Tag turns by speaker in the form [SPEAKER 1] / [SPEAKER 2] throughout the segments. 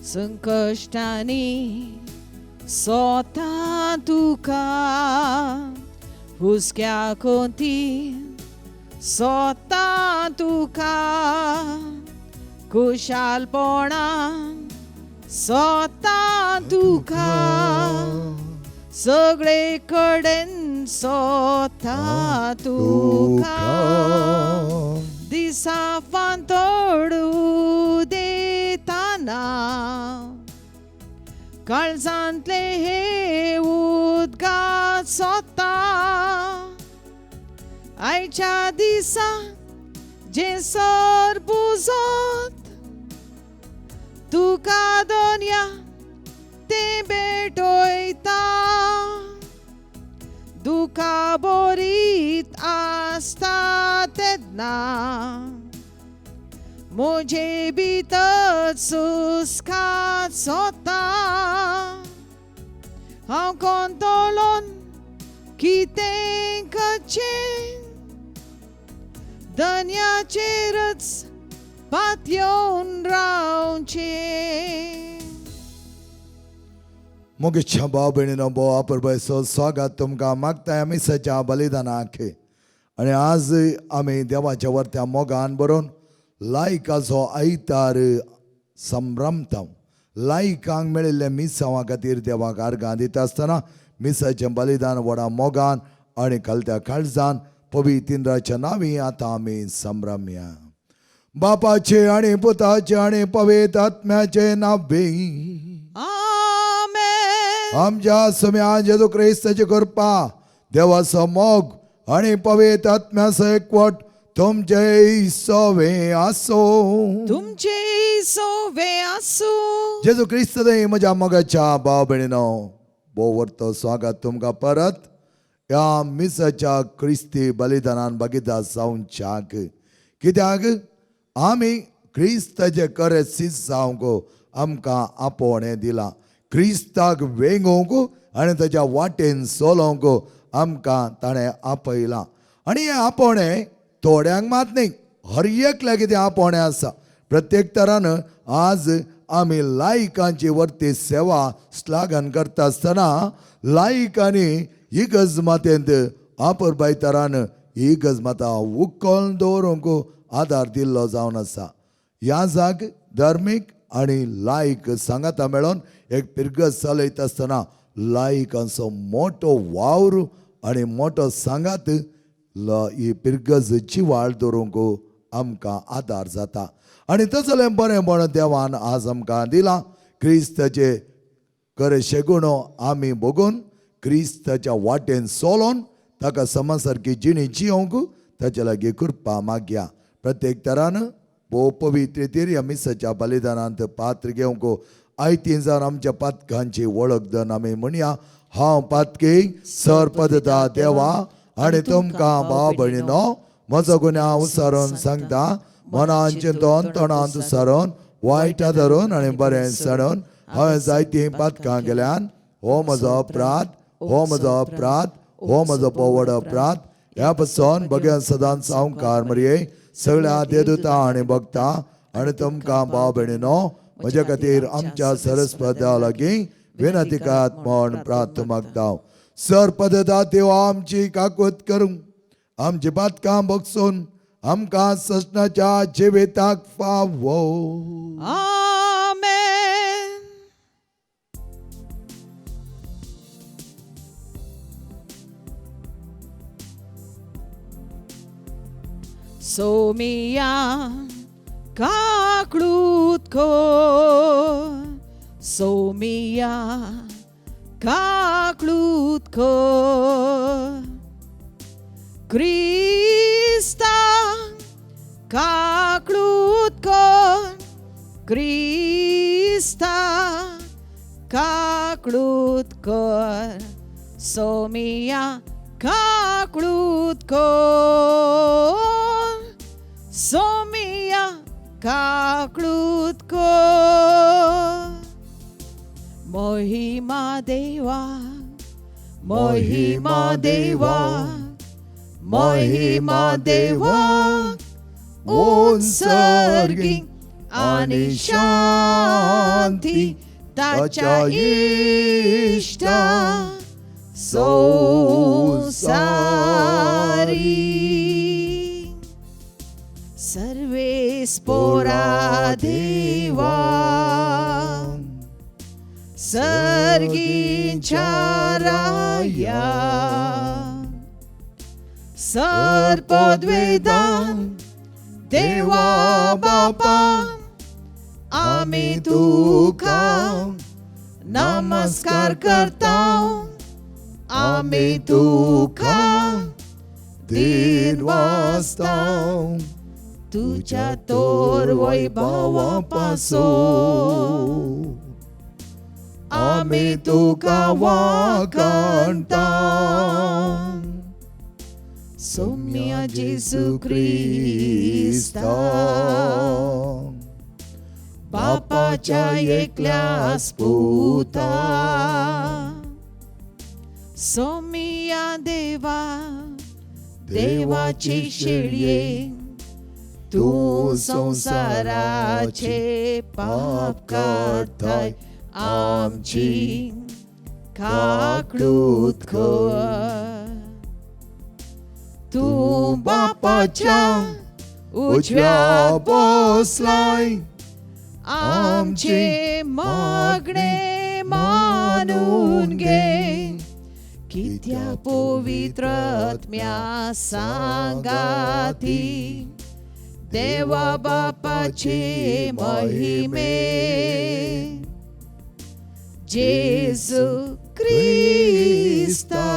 [SPEAKER 1] संकश्टांनी सोता तुका हुस्क्या कोंती सोता तुका खुशालपणान सोता तुका सगळे कडेन सोता तुका दिसा फांतोडू देताना काळजांतले हे उदकात सोता आयच्या दिसा जे सर बुजत तुका दोनया ते भेटयता दुखा बोरीत आसता तेन्ना म्हजे भितर सुस्कात सोता हांव कोंतलोन कितें करचें धन्याचेरच पातयेवन रावचें.
[SPEAKER 2] मोगेच्या भाव भयणीनो भोव आपरबायचो स्वागत तुमकां मागताय मिसाच्या बलिदानाक. आनी आज आमी देवाच्या वर्त्या मोगान बरोवन लायकाचो आयतार संभ्रमता. लायकांक मेळिल्ल्या मिसांवा खातीर देवाक आर्गां दिता आसतना मिसाचें बलिदान व्हडा मोगान आनी कलत्या काळजान पवित्र नांवी आतां आमी संभ्रमया. बापाचे आनी पुताचे आनी पवित्र आत्म्याचे नांवी.
[SPEAKER 1] आमेन.
[SPEAKER 2] आमच्या सम्या जेजू क्रिस्ताची कृपा, देवाचो मोग आनी पवित्र आत्म्याचो एकवट तुमचे सोवे आसो.
[SPEAKER 1] तुमचे सोवे आसूं.
[SPEAKER 2] जेजू क्रिस्त म्हज्या मोगाच्या भाव भयणीनो, भोव वर्तो स्वागत तुमकां परत ह्या मिसाच्या क्रिस्ती बलिदानान भागीदार जावच्याक. कित्याक आमी क्रिस्ताचे खरे सीस जावंक आमकां आपोवणें दिलां. क्रिस्ताक वेंगोवंक आनी ताच्या वाटेन चलोवंक आमकां ताणें आपयलां. आनी हें आपोवणें थोड्यांक मात न्ही, हर एकल्याक कितें आपोवणें आसा. प्रत्येक तरान आज आमी लायकांची वर्ती सेवा श्लाघन करता आसतना लायकांनी इगर्ज मातेंत आपरबाय तरान इगर्ज माता उखल दवरूंक आदार दिल्लो जावन आसा. ह्या जाग धर्मीक आनी लायक सांगाता मेळोन एक पिरगज चलयता आसतना लायकांचो मोटो वावर आनी मोटो सांगात ही पिरगज जिवाळ दवरूंक आमकां आदार जाता. आनी तसलें बरें म्हण देवान आज आमकां दिलां. क्रिस्ताचे खरें शेगुणो आमी भोगून क्रिस्ताच्या वाटेन चलोन ताका समा सारकी जिणी जियोंक ताचे लागीं कृपा मागया. प्रत्येक तरान भोव पवित्र रितीर ह्या मिसाच्या बलिदानांत पात्र घेवंक आयतीन जावन आमच्या पातकांची वळख दन आमी म्हणया, हांव पातकी सर पदता देवा आनी तुमकां भाव भयणीनो म्हजो गुन्यांव उसारून सांगता. मनान चिंतून तोंडान उसारून वायट धरून आनी बरें सणून हांवें जायतीं पातकां केल्यान. हो म्हजो अपराध, हो म्हजो अपराध, हो म्हजो पोवड अपराध. ह्या पासून भगेन सदांच सावकार मरये सगळ्या देदुता आनी भक्ता आनी तुमकां भाव भयणीनो म्हज्या खातीर आमच्या सरस्पदा लागीं विनंती करात म्हण प्रार्थ मागता. सर पदता देवा आमची काकूत करूं, आमची पातकां बगसून आमकां ससनाच्या जिविताक फावो.
[SPEAKER 1] आमेन. सोमिया काकळूत कर, सोमिया काकळूत कर, क्रिस्ता काकळूत कर, क्रिस्ता काकळूत कर, सोमिया काकळूत कर, सोमिया काकळूत कर. महिमा देवा, महिमा देवा, महिमा देवा उंचर्गी आनी शांती ताच्या इश्टा संवसारी. सर्वेस पोरा देवा सर्गींच्या राया सर्पद्वेदान देवा बापा आमी तुका नमस्कार करता, आमी तुका
[SPEAKER 2] दिन वाचता
[SPEAKER 1] तुज्या तोर वैभवा पासो आमी तुका वाखाणता. सोम्या जेजू क्रिस्ता बापाच्या एकल्यास पुता, सोमिया देवा देवाची शेळये तूं संवसाराचे पाप काडटाय आमची काकळूत कर. तूं बापाच्या उजव्या
[SPEAKER 2] बसलाय
[SPEAKER 1] आमचे मागणे मानून घे, कित्या पवित्र आत्म्या सांगाती देवा बापाचे महिमे. जेजू क्रिस्ता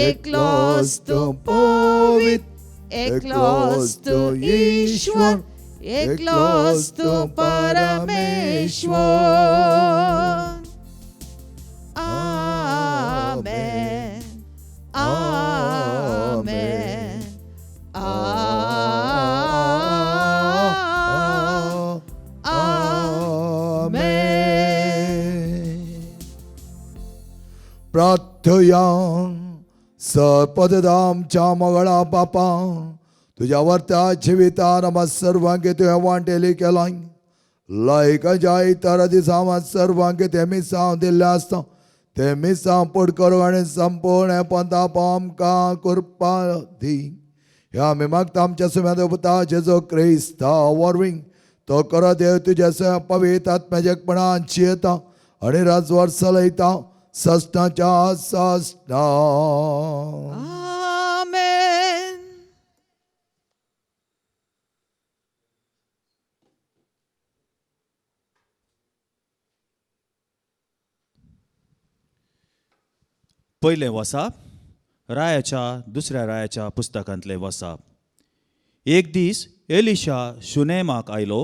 [SPEAKER 1] एकलोच तूं पवित्र, एकलोच तूं ईश्वर, एकलोच तूं परमेश्वर. आमेन, आमेन, आमेन.
[SPEAKER 2] प्रार्थया. सपददामच्या मगळा बापा तुज्या वर्त्या जिवितान आम्हा सर्वांक तुवें वांटेली केलाय लायक जाय तर दिसा आम्हा सर्वांक ते मिसांव दिल्लें आसता ते मिसांव पड करूं आनी संपूर्ण पंताप आमकां कृपा दी. ह्या आमी मागता आमच्या सुम्या देवता जेजो क्रिस्ता वरवीं तो करो देव तुज्या स्वयं पवित्र आत्म्याच्या जियेता आनी राजवार चलयता सस्नाच्या सस्ना.
[SPEAKER 1] आमेन.
[SPEAKER 3] पयलें वसाप रायाच्या दुसऱ्या रायाच्या पुस्तकांतलें वसाप. एक दीस एलिशा शुनेमाक आयलो.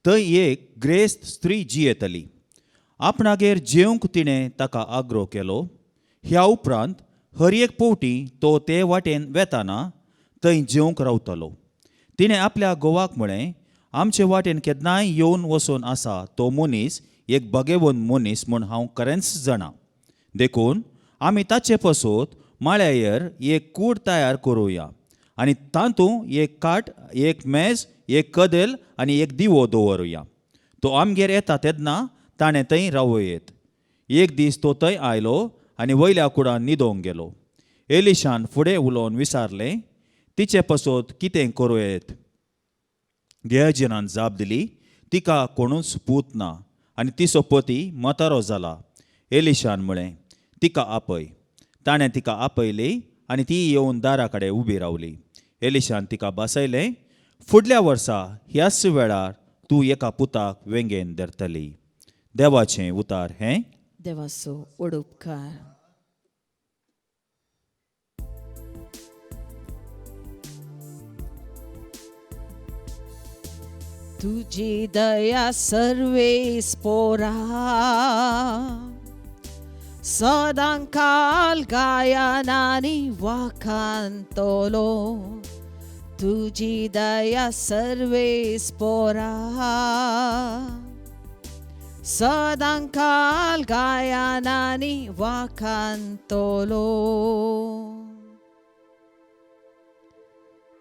[SPEAKER 3] थंय एक ग्रेस्त स्त्री जियेताली. आपणागेर जेवंक तिणें ताका आग्रो केलो. ह्या उपरांत हर एक पवटी तो ते वाटेन वेताना थंय जेवंक रावतालो. तिणें आपल्या घोवाक म्हळें, आमचे वाटेन केन्नाय येवन वचून आसा तो मनीस एक बगेवन मनीस म्हूण हांव खरेंच जाणा. देखून आमी ताचे पसत माळ्यार एक कूड तयार करुया आनी तातूंत एक काट, एक मेज, एक कदेल आनी एक दिवो दवरुया. तो आमगेर येता तेन्ना ताणें थंय रावं येत. एक दीस तो थंय आयलो आनी वयल्या कुडान न्हिदोंक गेलो. एलिशान फुडें उलोवन विचारलें, तिचे पसत कितें करूं येत? गेहजीनान जाप दिली, तिका कोणूच पूत ना आनी तिचो पती म्हातारो जाला. एलिशान म्हळें, तिका आपय. ताणें तिका आपयली आनी ती येवन दारा कडेन उबी रावली. एलिशान तिका बसयलें, फुडल्या वर्सा ह्याच वेळार तूं एका पुताक वेंगेन धरतली. देवाचें उतार हें.
[SPEAKER 1] देवाचो उपकार. तुजी दया सर्वेस पोरा सदांकाल गायनानी वाखांतलो. तुजी दया सर्वेस पोरा सदांकाल गायनानी वाखांतलो.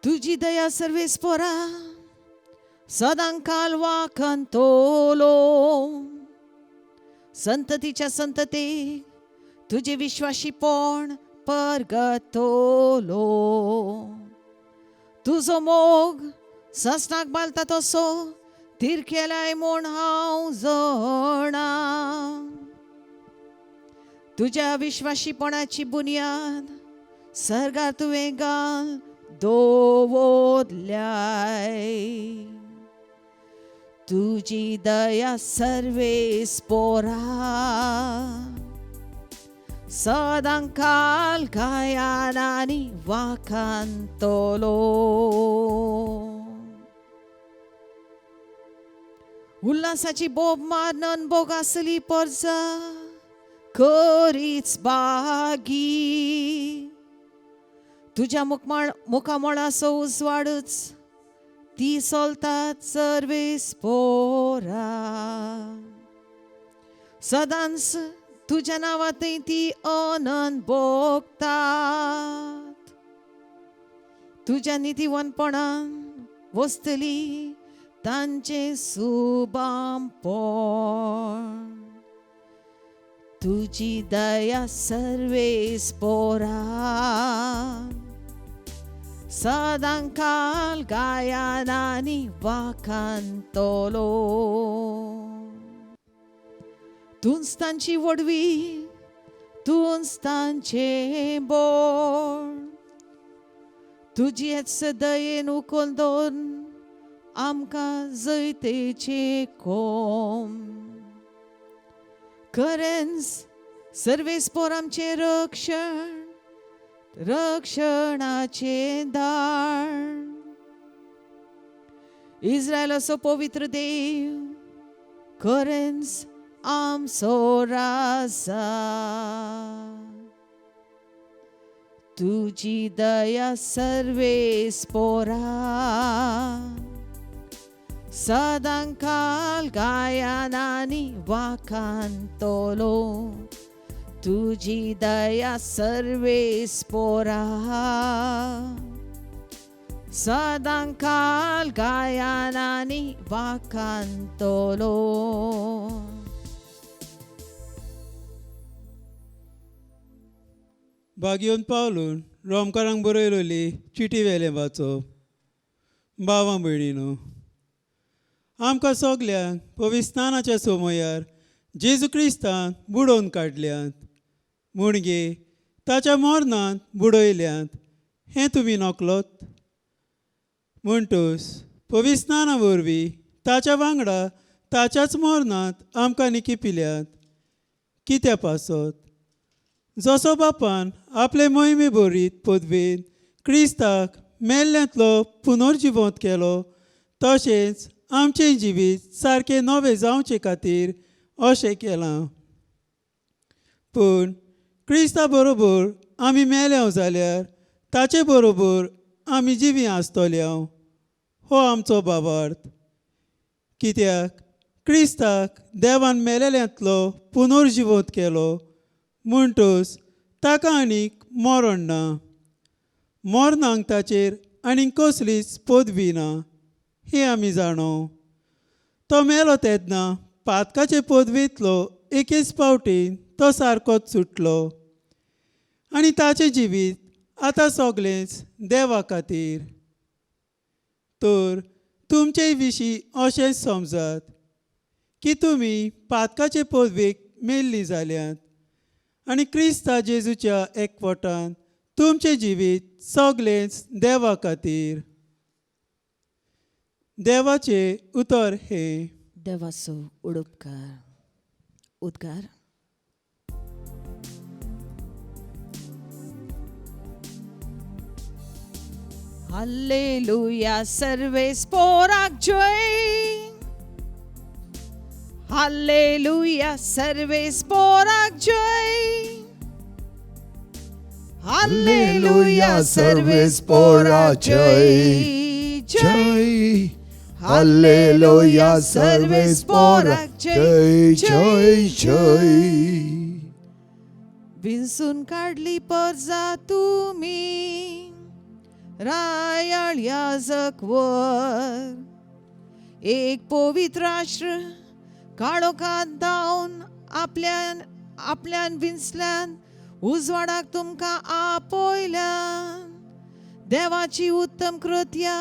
[SPEAKER 1] तुजी दया सर्वेस पोरा सदांकाल वाखंतलो. संततीच्या संततीक तुजे विश्वाशीपण परगतलो. तुजो मोग ससनाक बालता तसो तिरकेलाय म्हूण हांव जाणा. तुज्या विश्वाशीपणाची बुन्याद सर्गार तुवें घाल दवरल्याय. तुजी दया सर्वेस पोरा सदांकाल गायनांनी वाखांतलो. उल्हासाची बोब मारनन बोग आसली परजा करीच बागी. तुज्या मुखामळाचो उजवाडच ती सोलतात सर्वेस पोरा. सदांच तुज्या नांवांतय ती अनंत भोगतात. तुज्या नितीवनपणान वसतली तांचें सुबामपण. तुजी दया सर्वेस पोरा सदांकाल गायनांनी वाखांतलो. तूंच तांची व्हडवी, तूंच तांचें बळ. तुजेच दयेन उखल दवर आमकां जैतेचें कोम. खरेंच सर्वेस पोर आमचें रक्षण, रक्षणाचें दाळ. इस्रायलाचो पवित्र देव खरेंच आमचो राजा. तुजी दया सर्वेस पोरा सदांकाल गायनांनी वाखांतलो. तुजी दया सर्वेस पोरा सदांकाल गायनांनी वाखांतलो.
[SPEAKER 4] बागयोन पावलून रोमकारांक बरयलोली चिटी वेलें वाचप. भावां भयणीनो, आमकां सगल्यांक पविस्तानाच्या सोमयार जेजू क्रिस्तान बुडोवन काडल्यात, म्हणगे ताच्या मरणांत बुडयल्यात हें तुमी नकलोत. म्हणटूच पविस्ताना वरवीं ताच्या वांगडा ताच्याच मरणांत आमकां निकी पिल्यात. कित्या पासत जसो बापान आपले मोहिमे बरीत पदवेन क्रिस्ताक मेल्ल्यांतलो पुनर्जिवंत केलो तशेंच आमचें जिवीत सारकें नवें जावचे खातीर अशें केलां. पूण क्रिस्ता बरोबर आमी मेल्या जाल्यार ताचे बरोबर आमी जिवीं आसतल्या हो आमचो भावार्थ. कित्याक क्रिस्ताक देवान मेलेल्यांतलो पुनर्जिवंत केलो म्हणटूच ताका आनीक मरण ना, मरणाक ताचेर आनीक कसलीच पदवी ना हें आमी जाणो. तो मेलो तेन्ना पातकाचे पदवेंतलो एकेच फावटीन तो सारकोच सुटलो आनी ताचें जिवीत आतां सगळेंच देवा खातीर. तर तुमचे विशीं अशेंच समजात की तुमी पातकाचे पदवेक मेल्लीं जाल्यात आनी क्रिस्ता जेजूच्या एकवटान तुमचें जिवीत सगळेंच देवा खातीर. देवाचें उतर हें.
[SPEAKER 1] देवाचो उडपकार उद्गार. हालेलुया सर्वेस पोराक जय. हालेलुया सर्वेस पोराक जय. हालेलुया सर्वेस पोराक जय जय.
[SPEAKER 2] हालेलुया सर्वेस पोराक जय जय जय.
[SPEAKER 1] विंचून काडली परजा तुमी रायाळ याजक वर, एक पवित्र राष्ट्र काळोखांत धांवन आपल्यान आपल्यान विंचल्यान उजवाडाक तुमकां आपयल्यान देवाची उत्तम कृत्या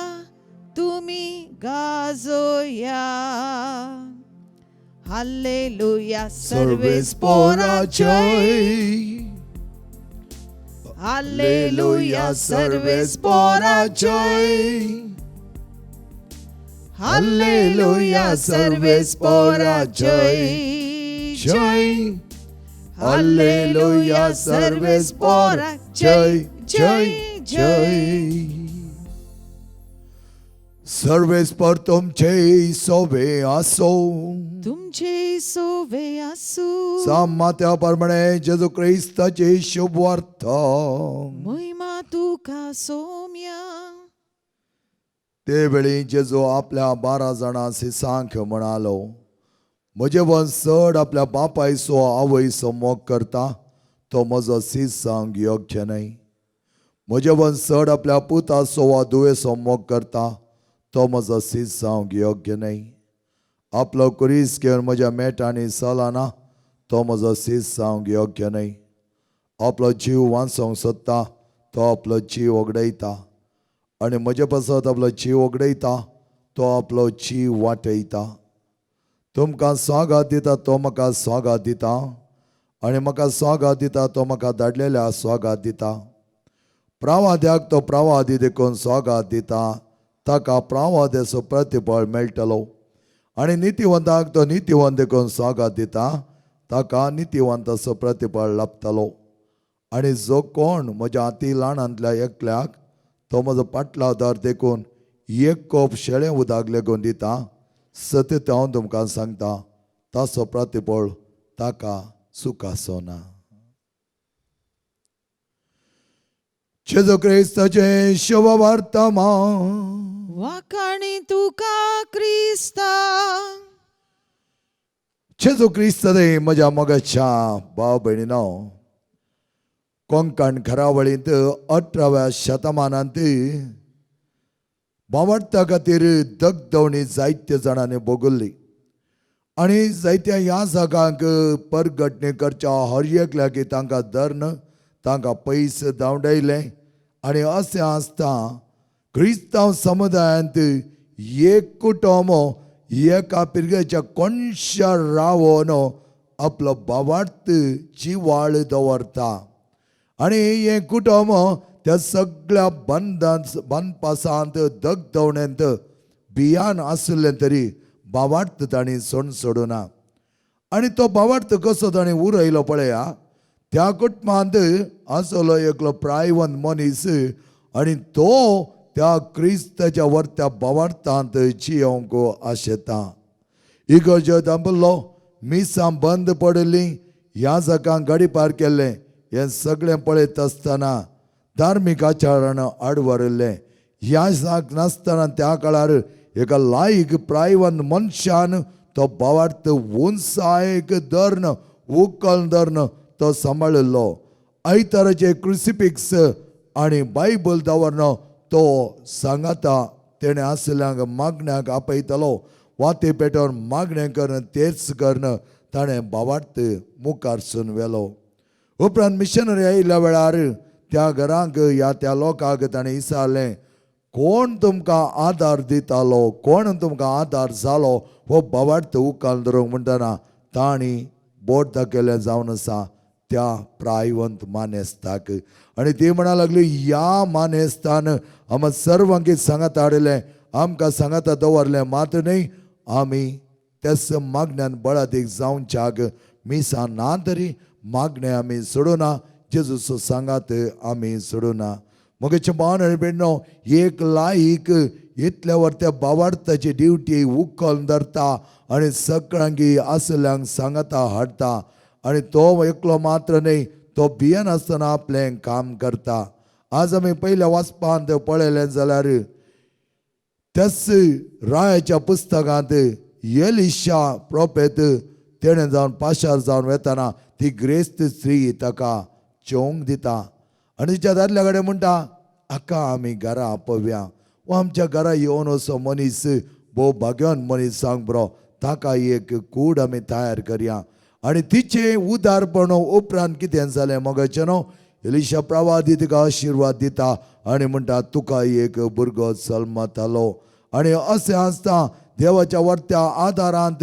[SPEAKER 1] तुमी गाजोया. हालेलुया.
[SPEAKER 2] सर्वेस पोरा जय.
[SPEAKER 1] हालेलुया. सर्वेस पोरा
[SPEAKER 2] जय.
[SPEAKER 1] हालेलुया. सर्वेस पोरा जय.
[SPEAKER 2] जय. हालेलुया. सर्वेस पोरा जय जय जय. सर्वेस्पर तुमचे सोबे आसो.
[SPEAKER 1] तुमचे सोवे आसू.
[SPEAKER 2] सामात्या प्रमाणे जेजू क्रिस्ताची शुभ वार्ता.
[SPEAKER 1] महिमा तुका सोम्या.
[SPEAKER 2] ते वेळी जेजू आपल्या 12 जाणां शिसांक म्हणालो, म्हजे वंश चड आपल्या बापायचो आवयचो मोग करता तो म्हजो सीस जावंक योग्य न्हय. म्हजे वंश चड आपल्या पुताचो वा धुवेचो मोग करता तो म्हजो सीस जावंक योग्य न्हय. आपलो कुरीस घेवन म्हज्या मेटांनी चलना तो म्हजो सीस जावंक योग्य न्हय. आपलो जीव वांचोवंक सोदता तो आपलो जीव वगडयता आनी म्हजे पासत आपलो जीव वगडयता तो आपलो जीव वाटयता. तुमकां स्वागत दिता तो म्हाका स्वागत दिता आनी म्हाका स्वागत दिता तो म्हाका धाडलेल्या स्वागत दिता. प्रावाद्याक तो प्रावादी देखून स्वागत दिता ताका प्रावाद्याचो प्रतिफळ मेळटलो आनी नितीवंताक तो नितीवंत देखून स्वागत दिता ताका नितीवंताचो प्रतिफळ लाभतलो. आनी जो कोण म्हज्या हाती ल्हानांतल्या एकल्याक तो म्हजो पाटलावदार देखून एक कोप शेळें उदक लेगून दिता, सत्य हांव तुमकां सांगता ताचो प्रतिफळ ताका चुकाचो ना. जेजू क्रिस्ताचें शुभ वर्तमान.
[SPEAKER 1] वाखाणी तुका क्रिस्ता.
[SPEAKER 2] जेजू क्रिस्त म्हज्या मोगाच्या भाव भयणीनो, कोंकण घरावळींत 18व्या शतमानांत बावडता खातीर दगदवणी जायत्या जाणांनी भोगल्ली आनी जायत्या ह्या जागांक परगटणी करच्या हर एकल्याक तांकां धरून तांकां पयस धांवडायले. आनी अशें आसता क्रिस्तांव समुदायांत एक कुटुंब एका पिरगेच्या कोणशा रावन आपलो बावार्थ जिवाळ दवरता आनी हें कुटुंब त्या सगळ्या बंधांत बांदपासांत दगदवणेंत बियान आशिल्लें तरी बावार्थ तांणी सोड सोडुना. आनी तो बावार्थ कसो तांणी उरयलो पळया, त्या कुटुंबांत आसलो एकलो प्रायवंत मनीस आनी तो त्या क्रिस्ताच्या वरत्या बावार्थांत जियोवंक आशेता. इगर्ज दांबल्लो, मिसां बंद पडिल्लीं, ह्या जागांक गाडी पार केल्लें, हें सगळें पळयत आसतना धार्मीक आचारान आडवरिल्लें. ह्या जाग नासतना त्या काळार एका लायक प्रायवंत मनशान तो बावार्थ उंचायक धरून उकल धरून तो सांबाळिल्लो. आयताराचे क्रुसिफिक्स आनी बायबल दवरन तो सांगाता तेणें आशिल्ल्यांक मागण्याक आपयतालो. वाती पेटोवन मागणें करून तेच करून ताणें बावार्थ मुखारसून व्हेलो. उपरांत मिशनरी आयिल्ल्या वेळार त्या घरांक ह्या त्या लोकांक ताणें विचारलें, कोण तुमकां आदार दितालो, कोण तुमकां आदार जालो हो बावार्थ उकाल धरूंक म्हणटना तांणी बोट दाखयलें जावन आसा त्या प्रायवंत मानेस्ताक. आनी ती म्हणा लागली, ह्या मानेस्तान आमकां सर्वांकी सांगाता हाडिल्लें, आमकां सांगाता दवरलें, मात न्हय आमी त्याच मागण्यान बळादीक जावच्याक मिसां ना तरी मागणें आमी सोडुना, जेजूचो सांगात आमी सोडुना. मगेचे भावन आनी भयणीनो, एक लायक इतल्यावर त्या बावार्थाची ड्युटी उखल धरता आनी सगळ्यांकी आसल्यांक सांगाता हाडटा आनी तो एकलो मात्र न्हय, तो भियेनासतना आपलें काम करता. आज आमी पयल्या वाचपांत पळयलें जाल्यार त्याच रायाच्या पुस्तकांत एलिशा प्रोफेत तेणें जावन पाशार जावन वेतना ती ग्रेस्त स्त्री ताका चोवंक दिता आनी तिच्या दादल्या कडेन म्हणटा, आका आमी घरा आपोवया, वो आमच्या घरा येवन असो मनीस भोव भाग्यवान मनीस सांग बरो, ताका एक कूड आमी तयार करया. आनी तिचें उदारपण उपरांत कितें जालें मगाचें न्हू, एलिशा प्रवादी तिका आशिर्वाद दिता आनी म्हणटा तुका एक भुरगो जल्मतालो. आनी अशें आसता देवाच्या वर्त्या आदारांत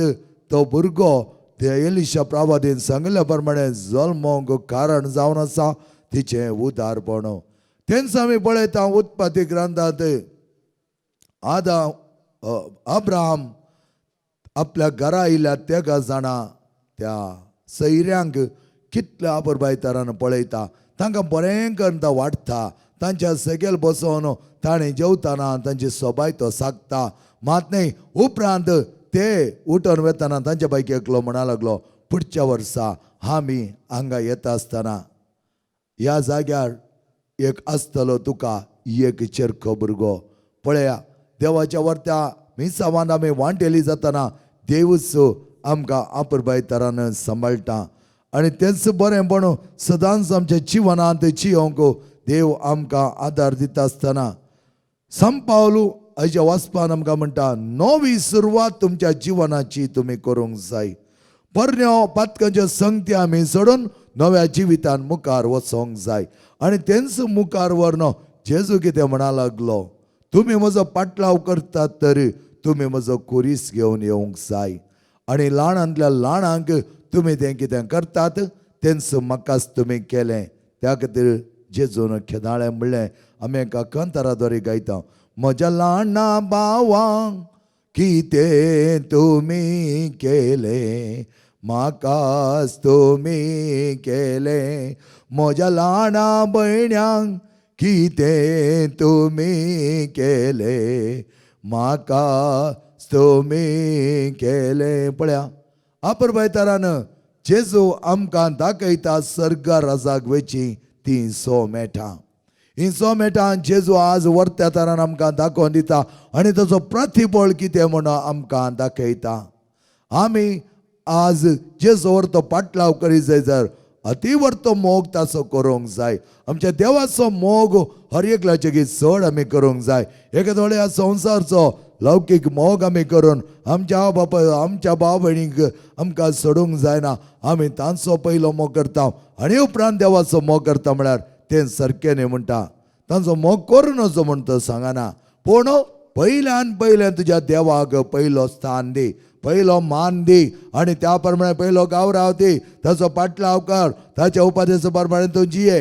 [SPEAKER 2] तो भुरगो ते एलिशा प्रवादीन सांगिल्ल्या प्रमाणे जल्मोंक कारण जावन आसा तिचें उदारपण. तेंच आमी पळयता उत्पत्ती ग्रंथांत आदाम अब्राहम आपल्या घरा आयिल्ल्या तेगा जाणां त्या सैऱ्यांक कितल्या आपुरबायतारान पळयता, तांकां बरें करून तो वाडटा, तांच्या सगेल बसोवन ताणें जेवतना तांची सोबाय तो सागता. मात न्ही उपरांत ते उठून वेतना तांच्या पैकी एकलो म्हणा लागलो, पुढच्या वर्सा आमी हांगा येता आसतना ह्या जाग्यार एक आसतलो तुका एक चेरको भुरगो. पळया देवाच्या वर्त्या मिसावान आमी वांटेली जातना देवूच आमकां आपुरबायतारान सांबाळटा. आनी तेंच बरें पण सदांच आमच्या जिवनांत जियोंक देव आमकां आदार दिता आसतना संपावलू आयच्या वाचपान आमकां म्हणटा नवी सुरवात तुमच्या जिवनाची तुमी करूंक जाय. पोरण्यो पातकांच्यो संगती आमी सोडून नव्या जिवितान मुखार वचोंक जाय. आनी तेंच मुखार व्हरून जेजू कितें म्हणा लागलो, तुमी म्हजो पाटलाव करतात तर तुमी म्हजो कुरीस घेवन येवंक जाय. आनी ल्हानांतल्या ल्हानांक तुमी तें कितें करतात तेंच म्हाकाच तुमी केलें. त्या खातीर जेजून खेदाळें म्हणलें, आमी एका कंताराद्वारे गायता, म्हज्या ल्हाना भावांक कितें तुमी केलें म्हाकाच तुमी केलें, म्हज्या ल्हाना भयण्यांक कितें तुमी केलें म्हाकाच तुमी केलें. पळया आपुरबायतारान जेजू आमकां दाखयता सर्गा राजाक वयची तीं 100 मेठां. हीं 100 मेठां जेजू आज वर्त्या तरान आमकां दाखोवन दिता आनी ताचो प्रतिबळ कितें म्हणून आमकां दाखयता. आमी आज जेजू वर्तो पाटलाव करीत जाय जर अतिवर्तो मोग ताचो करूंक जाय. आमच्या देवाचो मोग हर एकल्याचे चड आमी करूंक जाय. एका थोड्या संवसारचो लौकीक मोग आमी करून आमच्या बापाय आमच्या भाव भयणीक आमकां सोडूंक जायना. आमी तांचो पयलो मोग करता आनी उपरांत देवाचो मोग करता म्हळ्यार तें सारकें न्ही म्हणटा. तांचो मोग करूं नजो म्हण तो सांगना, पूण पयल्यान पयलें तुज्या देवाक पयलो स्थान दी, पयलो मान दी आनी त्या प्रमाणे पयलो गावराव दी, ताचो पाटलाव कर, ताच्या उपादेशा प्रमाणे तूं जिये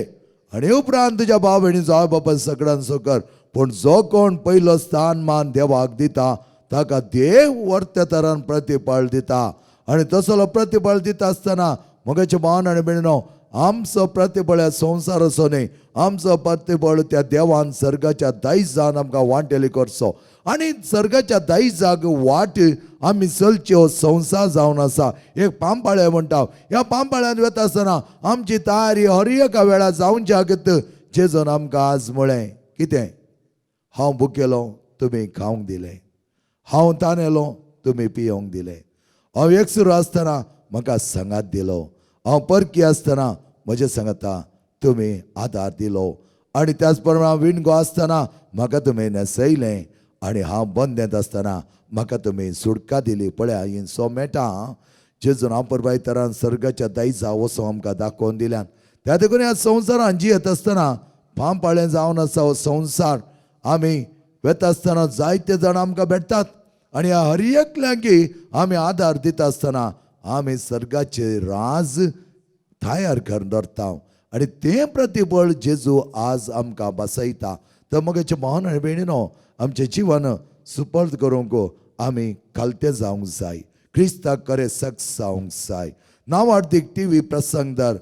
[SPEAKER 2] आनी उपरांत तुज्या भाव भयणीचो आवय बापाय सगळ्यांचो कर. पूण जो कोण पयलो स्थान मान देवाक दिता ताका देव वर्त्या तरान प्रतिफळ दिता. आनी तसलो प्रतिफळ दिता आसतना म्हगेचे भावन आनी भयणीनो, आमचो प्रतिफळ ह्या संवसाराचो न्ही, आमचो प्रतिफळ त्या देवान सर्गाच्या दायजान आमकां वांटेली करचो. आनी सर्गाच्या दायजाक वाट आमी चलच्यो संवसार जावन आसा. एक पांपाळें म्हणटा, ह्या पांपाळ्यान वता आसतना आमची तयारी हर एका वेळार जावच्या खातीर जेजून आमकां आज म्हळें कितें, हांव भुकेलो तुमी खावंक दिलें, हांव तानेलो तुमी पियोंक दिलें, हांव एकसुरो आसतना म्हाका सांगात दिलो, हांव परकी आसतना म्हजे सांगाता तुमी आदार दिलो, आनी त्याच प्रमाणे हांव विणगो आसतना म्हाका तुमी न्हेसयलें, आनी हांव बंदेंत आसतना म्हाका तुमी सुटका दिली. पळया ही 100 मेठां जेजून आपुरबायतारान सर्गाच्या दायजा वचो आमकां दाखोवन दिल्यान. त्या देखून ह्या संवसारान जियेत आसतना पांपाळें जावन आसा हो संवसार. आमी वेता आसतना जायते जाण आमकां भेटतात आनी ह्या हर एकल्यांकी आमी आदार दिता आसतना आमी सर्गाचे राज तयार करून दवरता आनी तें प्रतिबळ जेजू आज आमकां बसयता. तर मगेचे भावन आनी भयणीनो, आमचें जिवन सुपर्द करूंक आमी खालतें जावंक जाय, क्रिस्ताक खरें सक्स जावंक जाय. नांवार्थीक टी व्ही प्रसंगदार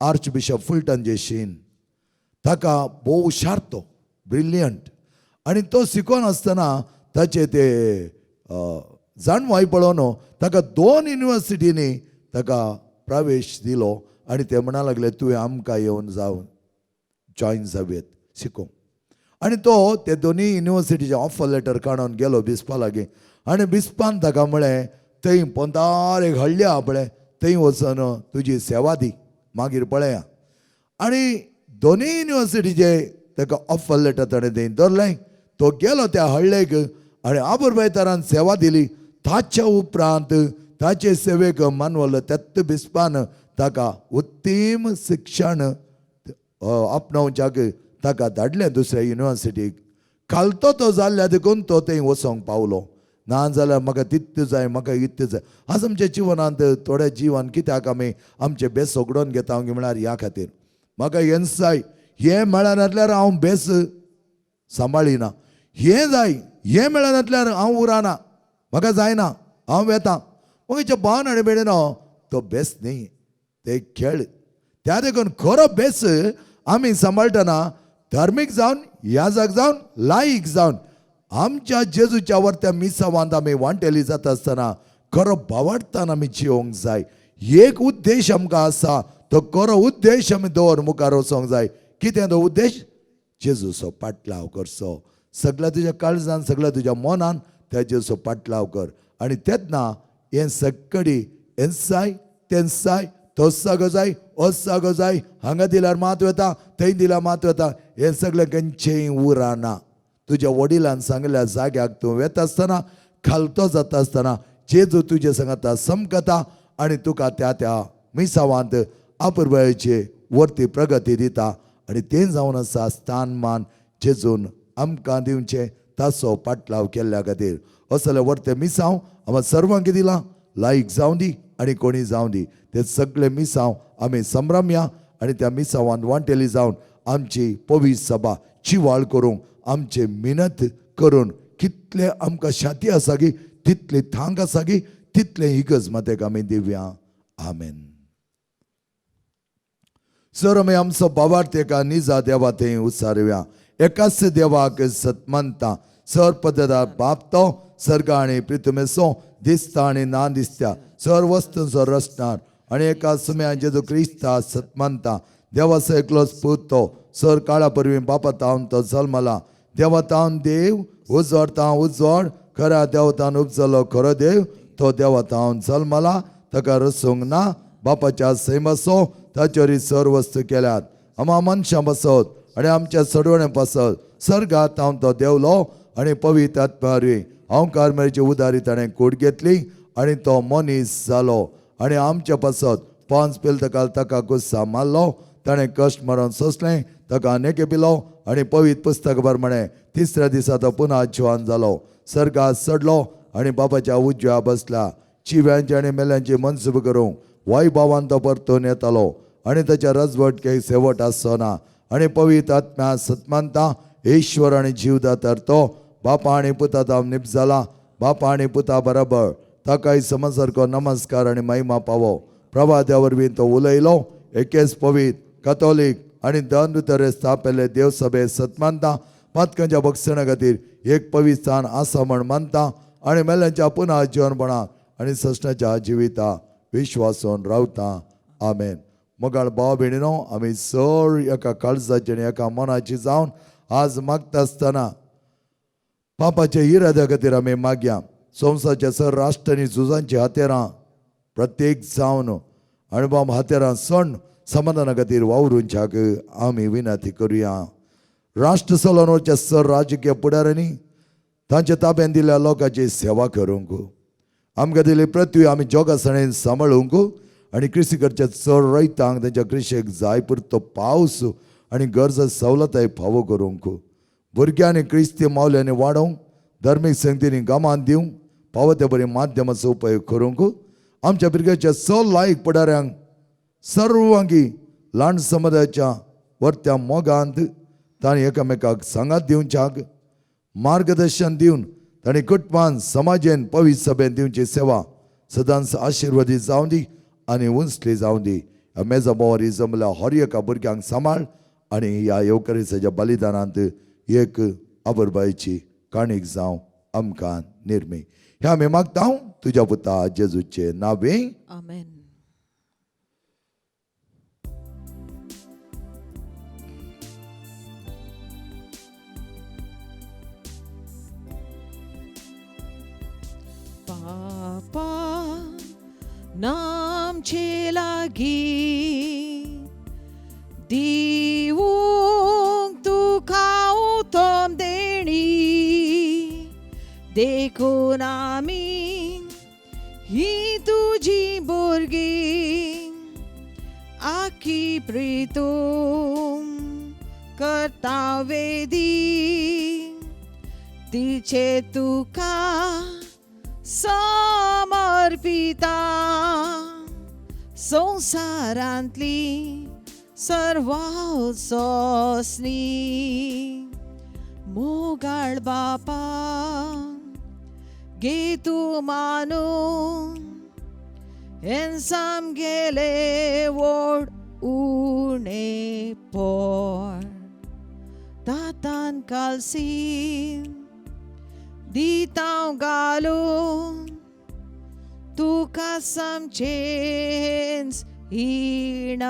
[SPEAKER 2] आर्च बिशप फुलटन जेशीन, ताका भोव हुशार तो, ब्रिलियंट, आनी तो शिकोन आसतना ताचे ते जाणवाय पळोवन ताका 2 युनिवर्सिटींनी ताका प्रवेश दिलो आनी ते म्हणा लागले तुवें आमकां येवन जावन जॉयन जावयेत शिकोवंक. आनी तो ते दोनूय युनिवर्सिटीचे ऑफर लेटर काडून गेलो बिस्पा लागीं आनी बिस्पान ताका म्हळें थंय पोंतार एक हळ्ळी आहा पळय थंय वचून तुजी सेवा दी, मागीर पळया. आनी दोनूय युनिवर्सिटीचे ताका ऑफर लेटर ताणें थंय दवरलें. तो गेलो त्या हळ्ळेक आनी आबुरबायतारान सेवा दिली. ताच्या उपरांत ताचे सेवेक मानवलो तेत्त बिस्पान ताका उत्तीम शिक्षण आपणावच्याक ताका धाडलें दुसऱ्या युनिवर्सिटीक. खालतो तो जाल्ल्या देखून तो थंय वचोंक पावलो. ना जाल्यार म्हाका तितलें जाय, म्हाका इतलें जाय. आज आमच्या जिवनांत थोड्या जिवन कित्याक आमी आमचे बेस उगडोवन घेता म्हळ्यार ह्या खातीर म्हाका हेंच जाय, हें मेळनातल्यार हांव बेस सांबाळिना, हें जाय, हें मेळनातल्यार हांव उराना, म्हाका जायना, हांव वेता. म्हज्या भावन आनी भयणीनो, तो बेस न्ही, ते खेळ. त्या देखून खरो बेस आमी सांबाळटना धार्मीक जावन, याजक जावन, लायक जावन आमच्या जेजूच्या वरत्या मिसावांत आमी वांटेली जाता आसतना खरो भावार्थान आमी जिवंक जाय. एक उद्देश आमकां आसा, तो खरो उद्देश आमी दवर मुखार वचोंक जाय. कितें तो उद्देश? जेजूचो पाटलाव करचो. सगळ्या तुज्या काळजान, सगळ्या तुज्या मनान त्या जेजूचो पाटलाव कर. आनी तेन्ना हें सक्कडी हेंच जाय, तेंच जाय, तोच जागो जाय, होच जागो जाय, हांगा दिल्यार मात वता, थंय दिल्यार मात वता, हें सगळें खंयचेंय उराना. तुज्या वडिलान सांगल्या जाग्याक तूं वेता आसतना, खालतो जाता आसतना जेजू तुजे सांगता समकता आनी तुका त्या त्या मिसावांत आपुरबायेचे वरती प्रगती दिता. आनी तें जावन आसा स्थान मान जेजून आमकां दिवचें ताचो पाटलाव केल्ल्या खातीर. असले वरते मिसांव आमकां सर्वांक दिलां, लायक जावं दी आनी कोणी जावं दी, ते सगळे मिसांव आमी संभ्रमया आनी त्या मिसांवांत वांटेली जावन आमची पवित्र सभा चिवाळ करूंक आमचे मिनत करून कितले आमकां शाती आसा की, तितली थांक आसा की, तितले इगर्ज मातेक आमी दिवया. आमेन. सर आमी आमचो बाबार्थ एका निजा देवा थंय उसारुया. एकाच देवाक सतमानता, सर पद्दतार बाप तो सर्ग आनी प्रितमेसो दिसता आनी ना दिसता सर वस्तूंचो रचणार, आनी एका सुम्या जेजू क्रिस्ता सतमानता, देवाचो एकलोच पूत तो सर काळा परवीं बापा तावन तो जल्मला, देवा तावन देव, उजवाड तावन उजवाड, खऱ्या देवतान उपजलो खरो देव, तो देवा तावन जल्मला, ताका रसूंक ना, बापाच्या सैमाचो ताचेर सर वस्तू केल्यात, आमा मनशां पासत आनी आमच्या सडवणे पासत सर्गात हांव तो देवलो आनी पवित्र आत्म्या वरवीं हांवकार मेळची उदारी ताणें कूड घेतली आनी तो मनीस जालो आनी आमच्या पासत पांच पिलतकाल ताका गुस्सा मारलो, ताणें कश्ट मरण सोंसलें, ताका नेके पिलो आनी पवित्र पुस्तक प्रमाणें तिसऱ्या दिसा तो पुनः जिवान जालो, सर्गात चडलो आनी बापाच्या उजव्या बसला, चिव्यांचे आनी मेल्यांची मनसूब करूंक वायभावान तो परतून येतालो आनी ताच्या रजवटकेक शेवट आसचो ना. आनी पवित्र आत्म्या सतमानता, ईश्वर आनी जीवदातर तो बापा आनी पुता तावन निप जाला, बापा आनी पुता बरोबर ताकाय समसारको नमस्कार आनी महिमा पावो. प्रभाद्या वरवीं तो उलयलो. एकेच पवित्र कथोलीक आनी दन स्थापिल्ले देवसभे सतमानता, पातकांच्या बक्षणा खातीर एक पवित्र स्थान आसा म्हण मानता आनी मेल्यांच्या पुनः जिवनपणा आनी सस्नाच्या जिविता विश्वासून रावता. आमेन. मोगाळ भाव भयणीनो, आमी चड एका काळजाची आनी एका मनाची जावन आज मागता आसतना पापाच्या इराद्या खातीर आमी मागया. संवसाराच्या सर राष्ट्रांनी झुजांची हत्यारां प्रत्येक जावन अणबम हत्यारां सण समाधाना खातीर वावरूंच्याक आमी विनंती करुया. राष्ट्र चलोवच्या सर राजकीय फुडाऱ्यांनी तांच्या ताब्यान दिल्ल्या लोकांची सेवा करूंक आमकां दिल्ली पृथ्वी आमी जोगासणेन सांबाळूंक आनी कृषी करच्या चड रयतांक तांच्या कृशेक जाय पुरतो पावस आनी गरज सवलताय फावो करूंक, भुरग्यांनी क्रिस्ती मावल्यांनी वाडोवंक, धर्मीक संगतींनी गमान दिवंक फावो त्या बरी माध्यमाचो उपयोग करूंक, आमच्या भुरग्याच्या चड लायक फुडाऱ्यांक सर्वांगी ल्हान समुदायाच्या वरत्या मोगांत तांणी एकामेकाक सांगात दिवच्याक मार्गदर्शन दिवन तांणी कुटुंबान समाजेन पवित्र सभेन दिवची सेवा सदांच आशिर्वादीत जावं दी आनी उंचली जावं दी. ह्या मेजा बोवारी जमल्या हर एका भुरग्यांक सांबाळ आनी ह्या येवकरीसाच्या बलिदानांत एक आबरबायची काणीक जावं आमकां निर्मी. ह्या आमी मागता तुज्या पुता जेजूचे नावे.
[SPEAKER 1] आमेन. पापा नामचे लागी दिवंक तुका उतम देणी. देखून आमी ही तुजी भुरगीं आखी प्रितूम करता वेदी तिचे तुका समर्पिता संवसारांतली सर्वां सोंसणी मोगाळ बापा घे तूं मानून हें सामगेलें व्हड उणेपण तातान कालसीन दिता घालून तुका सामचेंच हिणरपण.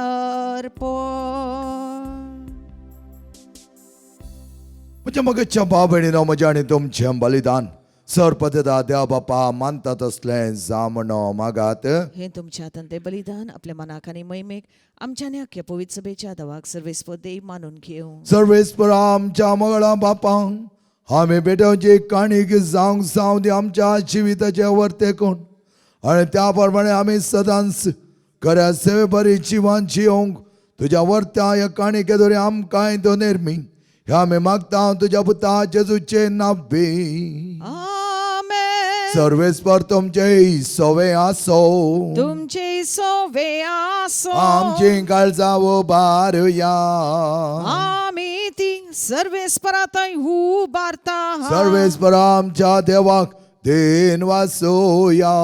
[SPEAKER 2] म्हज्या मगेच्या भाव भयणीनो, म्हजें आनी तुमचें बलिदान सरपदता देव बापा मानता तसलें जामणो मागात.
[SPEAKER 1] हे तुमच्या हातान ते बलिदान आपल्या मनाक आनी महिमेक आमच्या आनी अख्ख्या पवित्र सभेच्या दवाक सर्वेस्पर देव मानून घेवं.
[SPEAKER 2] सर्वेस्पर आमच्या मंगळा बापांक आमी पेटोवची काणीक जावंक जावं दी आमच्या जिविताचे वर्ते कोण आनी त्या प्रमाणे आमी सदांच खऱ्या सेवे बरी जिवान जियोंक तुज्या वर्त्या ह्या काणिके दोरी आमकांय तो निर्मी ह्या आमी मागता तुज्या पुता जेजूचे नाव्वी.
[SPEAKER 1] आमेन.
[SPEAKER 2] सर्वेस्पर तुमचे सवे आसो.
[SPEAKER 1] तुमचे सोवे आसो.
[SPEAKER 2] आमची काळजां उबारुया.
[SPEAKER 1] आमी ती सर्वेस्परातय उबारता.
[SPEAKER 2] सर्वेस्पर आमच्या देवाक then वासोया.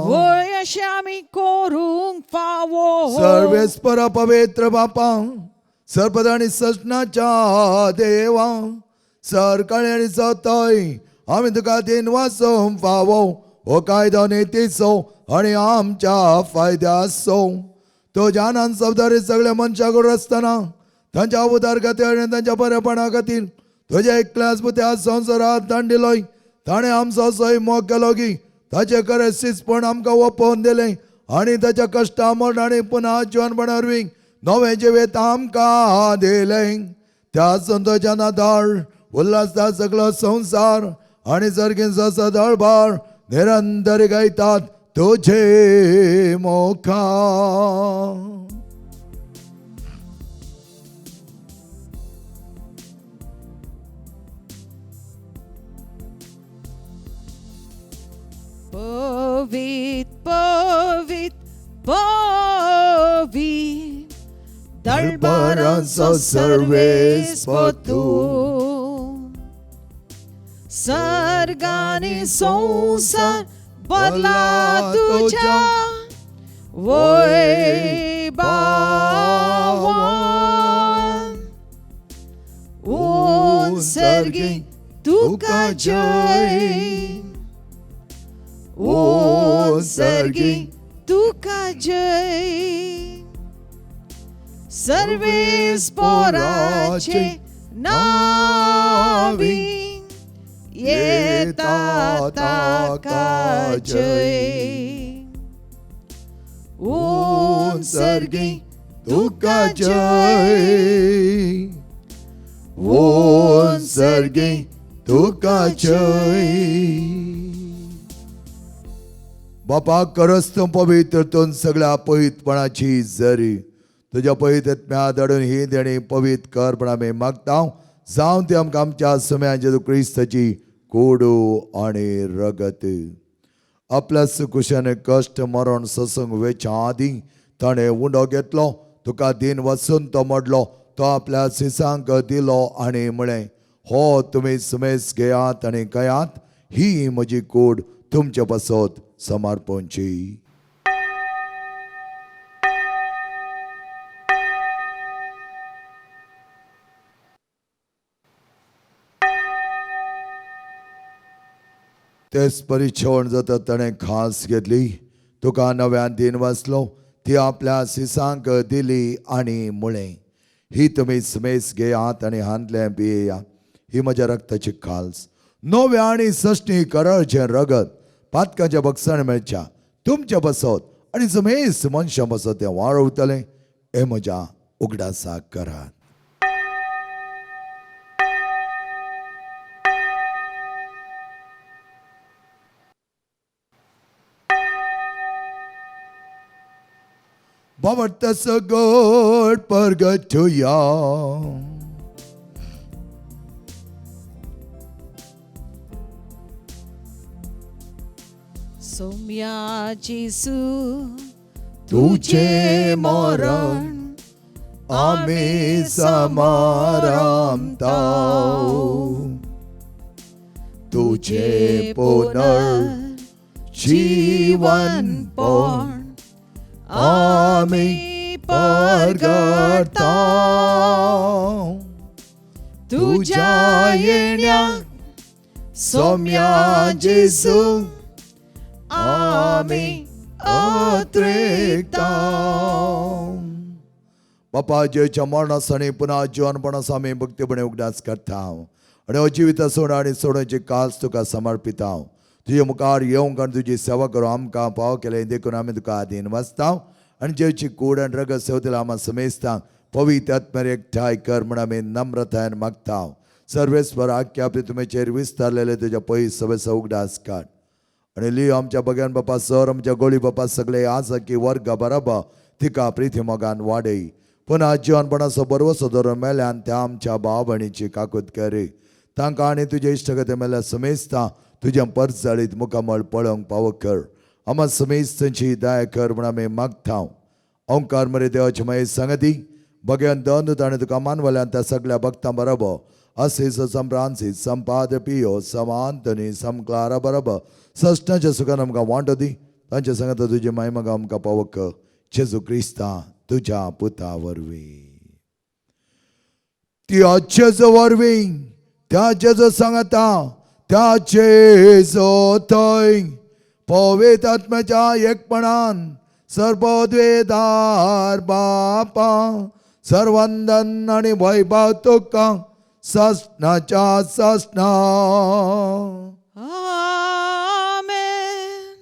[SPEAKER 1] वय अशें आमी करूंक फावो.
[SPEAKER 2] सर्वेस्पर पवित्र बापा, सर्पद आनी सजनाच्या देवा, सरकाळी आनी सतय आमी तुका then वासोवंक फावो. हो कायदो नितीचो आनी आमच्या फायद्याचो. तो ज्ञानान शब्दारी सगळ्या मनशाक आसतना तांच्या उदार खातीर आनी तांच्या बरेपणा खातीर तुज्या एकल्याच पुत्या संवसारात दांडिलोय. ताणें आमचो असोय मोग केलो की ताचें खरें शिजपण आमकां ओपोवन दिलें आनी ताच्या कश्टा मरण आनी पुनः जिवनपणा वरवीं नवें जिवीत आमकां दिलें. त्या संतोशान आदार उल्हासता सगळो संवसार आनी सर्गींचो सदळभार निरंतर गायतात तुझे मोखा.
[SPEAKER 1] पवीत पवीत पवीत दळबारांचो सर्वेस्पर, सर्गानी संवसार बदला तुज्या वैभावान. उंच सर्गी तुका जय, उंच सर्गी तुका जय, सर्वेस्पराचे नावी येता ताका जय, उंच सर्गी
[SPEAKER 2] तुका जय, उंच सर्गी तुका जय. बापा, खरंच तूं पवित्र, तूं सगळ्या पवित्रपणाची जरी. तुज्या पवित्र धाडून ही देणी पवित्र कर पण आमी मागता, जावं ती आमकां आमच्या सुम्या जेजू क्रिस्ताची कोडू आनी रगत. आपल्या सुकुशान कश्ट मरण सोसूंक वेच्या आदीं ताणें उंडो घेतलो, तुका दिन वचून तो मोडलो, तो आपल्या सिसांक दिलो आनी म्हळें, हो तुमी सुमेस घेयात आनी खायात, ही म्हजी कूड तुमचे पासत समर्पणची. तेच परी जेवण जाता ताणें खास घेतली, तुका नव्यान दिन वाचलो, ती आपल्या सिसांक दिली आनी म्हळें, ही तुमी समेस घेयात आनी हांतलें पियेयात, ही म्हज्या रक्ताची खाल्स, नव्या आनी सश्टी कराळचें रगत, पातकाच्या बक्षाण मेळच्या तुमच्या बसत आनी समेस मनशां बसत तें वाळवतलें. हें म्हज्या उगडासाक करात. बाबट सगट परगटुया.
[SPEAKER 1] सोम्या जेसू
[SPEAKER 2] तुझे मरण आमी समारामताव, तुझे पुनर जीवनपण आमी परगटाव, तुझ्या येण्या सोम्या जेसू आमी अत्रेकताव. बापा जेच्या मरणासणी पुन्हा जिवनपणास आमी भक्तीपणे उगडास करता आनी हो जिविता सोड आनी सोडोवची कास तुका समर्पिता. तुजे मुखार येवंक आनी तुजी सेवा करूं आमकां पाव केलें देखून आमी तुका आदीन वाचता आनी जेवची कूड आनी रगत सेवतले आमा समेस्तांक पवित्र आत्म्यार एकठांय कर म्हूण आमी नम्रतायेन मागता. सर्वेस्पर आख्या आपली तुमेचेर विस्तारलेले तुज्या पयस सवेचो उगडास काड आनी लियो आमच्या बग्यान बापा सर आमच्या गोळी बापा सगळे आसा की वर्ग बराबर तिका प्रिती मोगान वाडय. पुन्हा जिवनपणाचो बरवसो धरून मेल्यान त्या आमच्या भाव भयणीची काकूत करी तांकां आनी तुजे इश्टगते मेल्या समेस्ता तुज्या परजळीत मुखामळ पळोवंक पावो कर. आमा समेस्तांची दया कर म्हूण आमी मागता. ओंकार मरे देवाची मागीर सांगती बग्यान दोन ताणें तुका मानवल्यान त्या सगळ्या भक्तां बरोबर असीस सम फ्रांसीस सम पाद्र पियो सम आंतनी सम क्लारा बरोबर सश्टाच्या सुखान आमकां वांटो दी. तांच्या सांगता तुजी मायमगा आमकां पावक जेजू क्रिस्ता तुज्या पुता वरवीं. त्या जेजू वरवीं त्या जेजू सांगता त्या जेजू थंय पवित्र आत्म्याच्या एकपणान सर्वद्वेदार बापा सर्वंदन आनी वैभव तुका ससनाच्या ससना.
[SPEAKER 1] आमेन.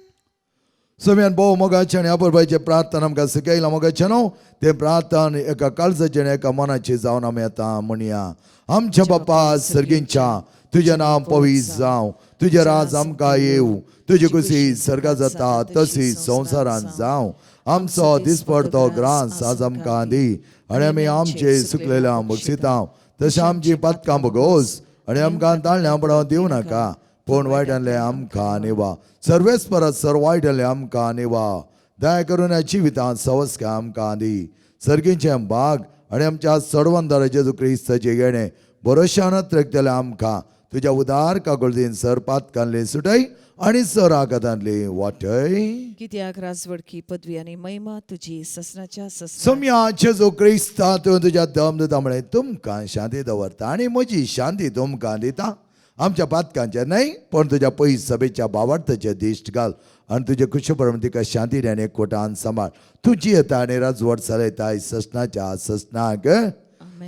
[SPEAKER 2] सगळ्यान भोव मोगाचें आनी अपुरबायचें प्रार्थना आमकां शिकयलां मोगाचें न्हू तें प्रार्थना एका काळजाचें आनी एका मनाचें जावन आमी आतां म्हणया. आमच्या बापा सर्गींच्या तुजें नांव पवित्र जावं, तुजें राज आमकां येवं, तुजी खुशी सर्गा जाता तशी संवसारांत जावं. आमचो दिसपडतो ग्रास आज आमकां दी आनी आमी आमचे सुकलेल्या बक्षिता तशें आमची पातकां भोगोस आनी आमकां ताळण्यां पडोवं दिवं नाका, पूण वायटांतलें आमकां निवा. सर्वेस परत सर वायटांतलें आमकां निवा. दया करून ह्या जिवितांत सवस्काय आमकां दी. सर्गीचें भाग आनी आमच्या सडवंदार जेजू क्रिस्ताचें येणें भरोश्यान अत्रेकतलें आमकां तुज्या उदार काकुळतीन सर पातकांतली सुटय आनी सर आघातांतली वाटय.
[SPEAKER 1] कित्याक राजवडकी पदवी आनी महिमा तुजी ससनाच्या ससना.
[SPEAKER 2] सोम्या जेजू क्रिस्ता तूं तुज्या दम दिता म्हळें तुमकां शांती दवरता आनी म्हजी शांती तुमकां दिता. आमच्या पातकांचेर न्हय पण तुज्या पयस सभेच्या बावार्थाचेर दिश्ट घाल आनी तुजे खुशे प्रमाण तिका शांती आनी एकवटान सांबाळ. तुजी येता आनी राजवट चलयताय ससनाच्या ससनाक.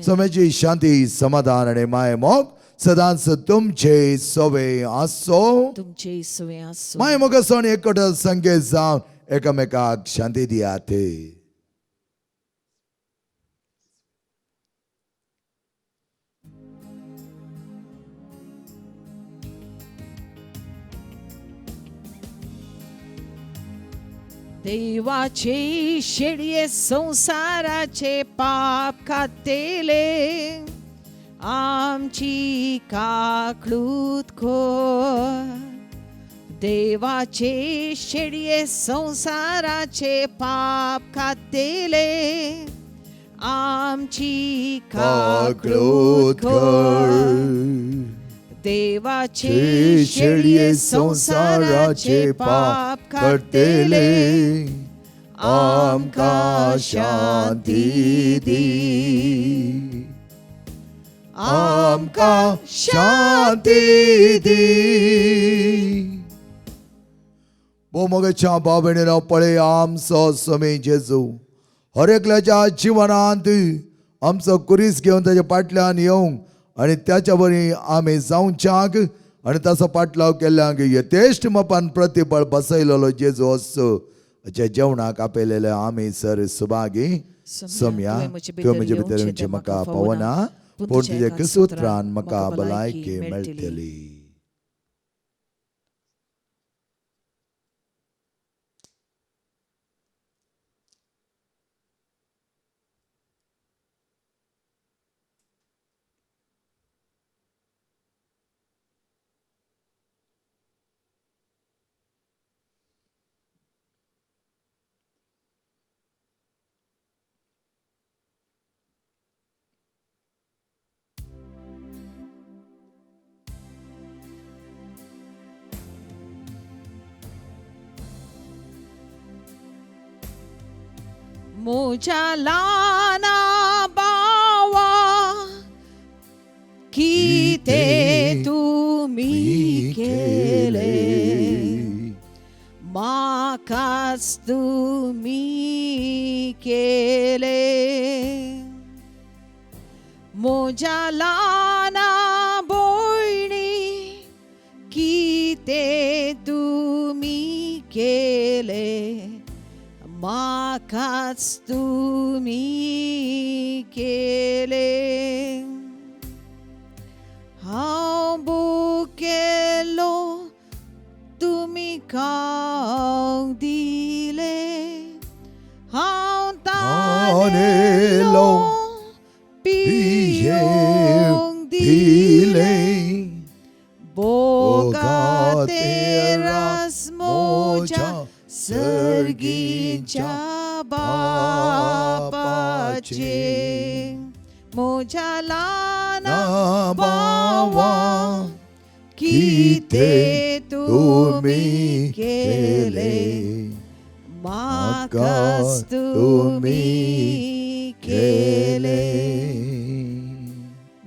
[SPEAKER 2] सोम्याची शांती समाधान आनी माय मोग सदांच तुमचे सोवे आसो.
[SPEAKER 1] तुमचे सुवे आसो.
[SPEAKER 2] माय मोग आसो आनी एकवट संगेत जावन एकामेकाक शांती दियात.
[SPEAKER 1] देवाचे शेळये संसाराचे पाप खातेले आमची काकळूत खोर. देवाचे शेळये संसाराचे पाप खातेले आमची काकळूत खोर. देवाचे
[SPEAKER 2] शेळये संसाराचे पाप करतेले आमकां शांती दी, आमकां शांती दी. भोव मोगाच्या भाव भयणीनो पळय आमचो स्वामी जेजू हर एकल्याच्या जिवनांत आमचो कुरीस घेवन ताच्या फाटल्यान येवंक आनी त्याच्या बरी आमी जावच्याक आनी ताचो पाटलाव केल्ल्यांक यथेश्ट मपान प्रतिबळ बसयलेलो जेजू असो जे जेवणाक आपयलेले आमी सर सुभागी. सोम्या तुवें म्हजे भितर येवचें म्हाका पावना, पूण तुज्या किसूत्रान म्हाका भलायकी मेळटली.
[SPEAKER 1] म्हज्या ल्हाना भावा कितें तुमी केलें म्हाकाच तुमी केलें म्हज्या ल्हाना भयणी कितें तुमी केलें म्हाकाच तुमी केलें हांव भुकेलो तुमी खावंक दिलें हांव तानेलो पियोंक दिलें बोगाते रास म्हज्या सर्गीच्या बापाचे म्हज्या ल्हाना भावा कितें तुमी केलें म्हाकाच तुमी केलें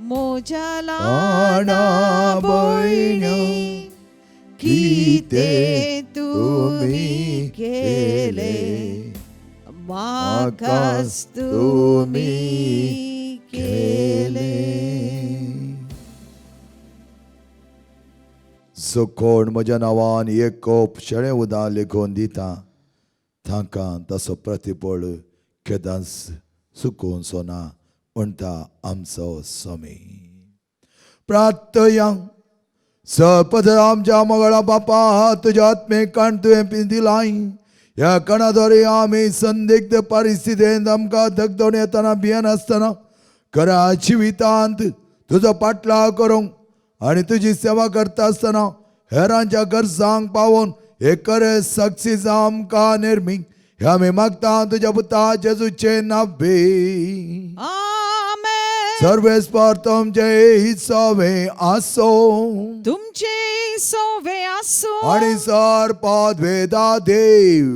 [SPEAKER 1] म्हज्या ल्हाना भयणी कितें तुमी केलें म्हाकाच तुमी केलें.
[SPEAKER 2] जो कोण म्हज्या नांवान एक कोप शेळें उदक लेखून दिता तांकां ताचो प्रतिफळ केदांच चुकोवचो ना म्हणटा आमचो स्वामी. प्रार्थया. सपद आमच्या मगळा बापा तुज्या आत्मे कण तुवें दिलाय ह्या कणा द्वारे आमी संदिग्ध परिस्थितींत आमकां धगधण येतना भियेनासतना खऱ्या जिवितांत तुजो पाटलाव करूंक आनी तुजी सेवा करता आसतना हेरांच्या गरजांक पावोवन हे खरें सक्सीस आमकां निर्मी हे आमी मागता तुज्या पुता जेजूचे नावे.
[SPEAKER 1] आमेन.
[SPEAKER 2] सर्वेस्पर तुमचे सवे आसो
[SPEAKER 1] तुमचे सोवे आसूं
[SPEAKER 2] आणि सर पदवेदा देव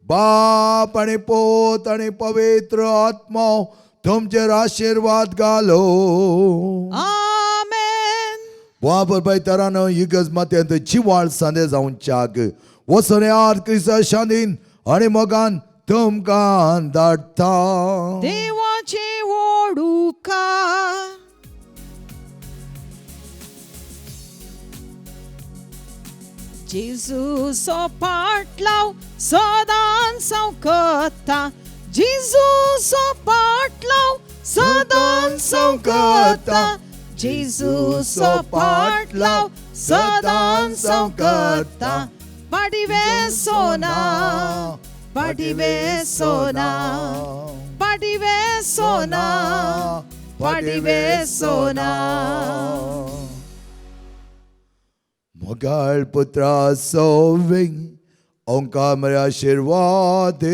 [SPEAKER 2] बाप आणि पोत आणि पवित्र आत्मो तुमचेर आशिर्वाद घालो.
[SPEAKER 1] आमेन.
[SPEAKER 2] बाबर बाय तरानो युगज मात्यांत जिवाळ सांदे जावच्याक वचून याद क्रिस्ता शांतीन आणि मोगान तुमकां धाडटा.
[SPEAKER 1] देवाचे ओडुका. जेजूचो पाटलाव सदांच हांव करता जेजूचो पाटलाव सदांच हांव करता जेजूचो पाटलाव सदांच हांव करता पाटी वेसोना पाटी वेसोना पाटी वेसोना पाटी वेसोना.
[SPEAKER 2] मोगाळ पुत्रा सोविंग ओंकार मरे आशिर्वाद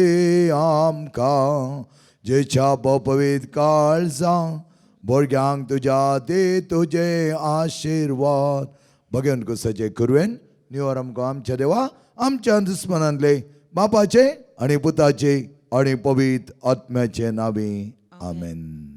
[SPEAKER 2] आमकां जेच्या पवित्र काळजां भुरग्यांक तुज्या दे तुजे आशिर्वाद भगेन कुसाचे कुरवेन निवर आमकां आमच्या देवा आमच्या दुस्मनांतले बापाचे आनी पुताचे आनी पवित्र आत्म्याचे नावे आमेन.